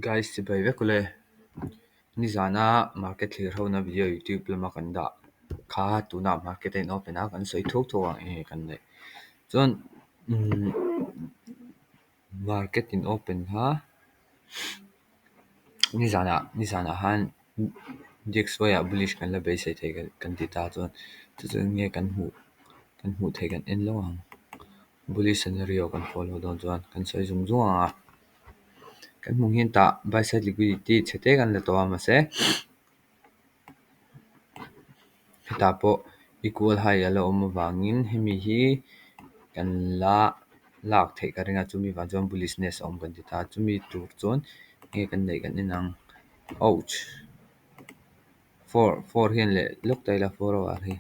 Guys, chibai vek ule. Nizana market thlir hona video YouTube lama kan dah kha tunah market a in open a, kan sawi thuk thuk ang enge kan neih. Chuan market in open kha nizanah khan DXY ah bullish kan la beisei thei kan ti ta, chuan chu chu enge kan hmuh theih kan en lawk ang. Bullish scenario kan follow dawn chuan kan sawi zung zung ang a. Kan hmuh hian tah buy side liquidity chhete kan la tawh a, mahse hetah pawh equal high a la awm avangin hemi hi kan la lak theih ka ring a, chumi vang chuan bullishness a awm kan ti ta. Chumi tur chuan nge kan neih kan en ang. Ouch! Four four hian leh lawk ta ila, 4 hour hi.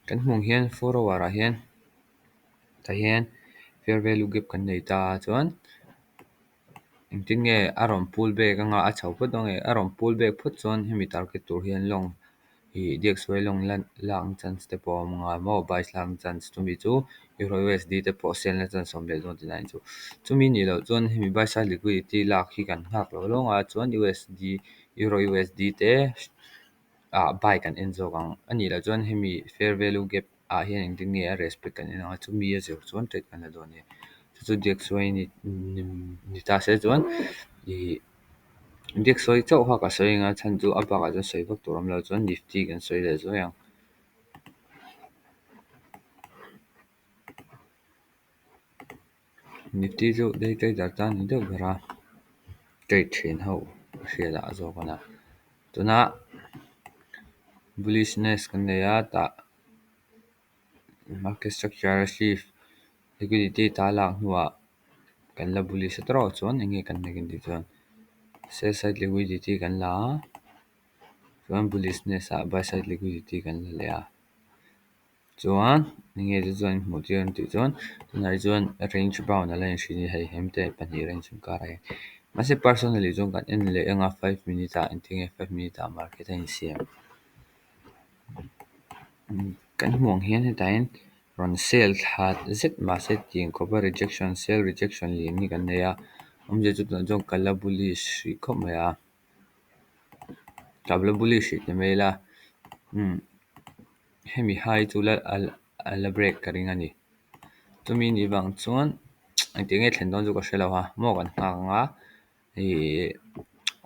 Kan hmuh hian 4 hour ah hian tah hian fair value gap kan nei ta, chuan engtin nge a rawn pull back anga, a chho phawt dawn nge? A rawn pull back phawt chuan hemi target tur hian long i DXY long lan lak chance te pawh a awm anga maw, buy lak chance, chumi chu Euro USD te pawh sell na chance awm leh dawn tihna chu. Chumi nih loh chuan hemi buy side liquidity lak hi kan nghak lo lawng a, chuan USD Euro USD te ah buy kan en zawk ang. Anih loh chuan hemi fair value gap ah hian engtin nge a respect kan en ang a, chumi a zir chuan trade kan la dawn a ni. Chu chu DXY ni ta se, chuan i DXY chauh kha ka sawi anga, chhan chu a bakah chuan sawi vak tur awm lo, chuan Nifty kan sawi leh zuai ang. Nifty chu day trader tan ni deuh ber a, trade thin ho hriat ah zawk ana. Tunah bullishness kan nei a, tah market structure shift liquidity ta lak hnuah kan la bullish a tawrh, chuan enge kan neih kan tih chuan sell side liquidity kan la a, chuan bullishness ah buy side liquidity kan la leh a. Chuan enge chu chuan hmuh tir an tih chuan tunah hi chuan range bound a la in hrin hei hem te pahnih range inkar ah hian. Mahse personally chuan kan en leh anga 5 minute ah engtin nge 5 minute ah market a insiam. Kan hmuh ang hian hetah hian rawn sell thla zet, mahse tiang khawpa rejection, sell rejection lian hi kan nei a. Awmzia chu tunah chuan ka la bullish hrih khawp mai a. Ka la bullish hrih ti mai ila. Hemi high chu la a la break ka ring a ni. Chumi nih vang chuan engtik nge thlen dawn chu ka hre lo a, maw kan nghak anga,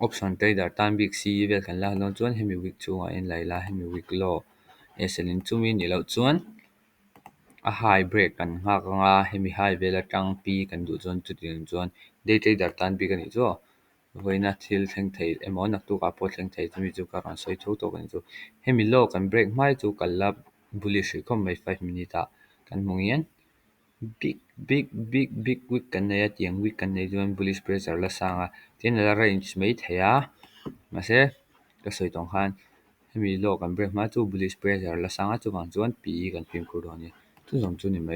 option trader tan bik CE vel kan lak dawn chuan hemi week chhungah hian la ila, hemi week low SL in. Chumi nih loh chuan a high break kan nghak anga, hemi high vel atang P kan duh chuan chutiang chuan day trader tan bik a nih chu. Vawiina thil thleng thei emaw naktukah pawh thleng thei, chumi chu ka rawn sawi tho tawk a nih chu. Hemi low kan break hma hi chu kan la bullish hrih khawp mai. 5 minute ah kan hmuh hian big big big big wick kan nei a, tiang wick kan nei chuan bullish pressure la sang a, tin a la range mai thei a. Mahse ka sawi tawng khan hemi low kan break hma chu bullish pressure la sang a, chuvang chuan PE kan fimkhur dawn a ni. Chu zawng chu ni mai.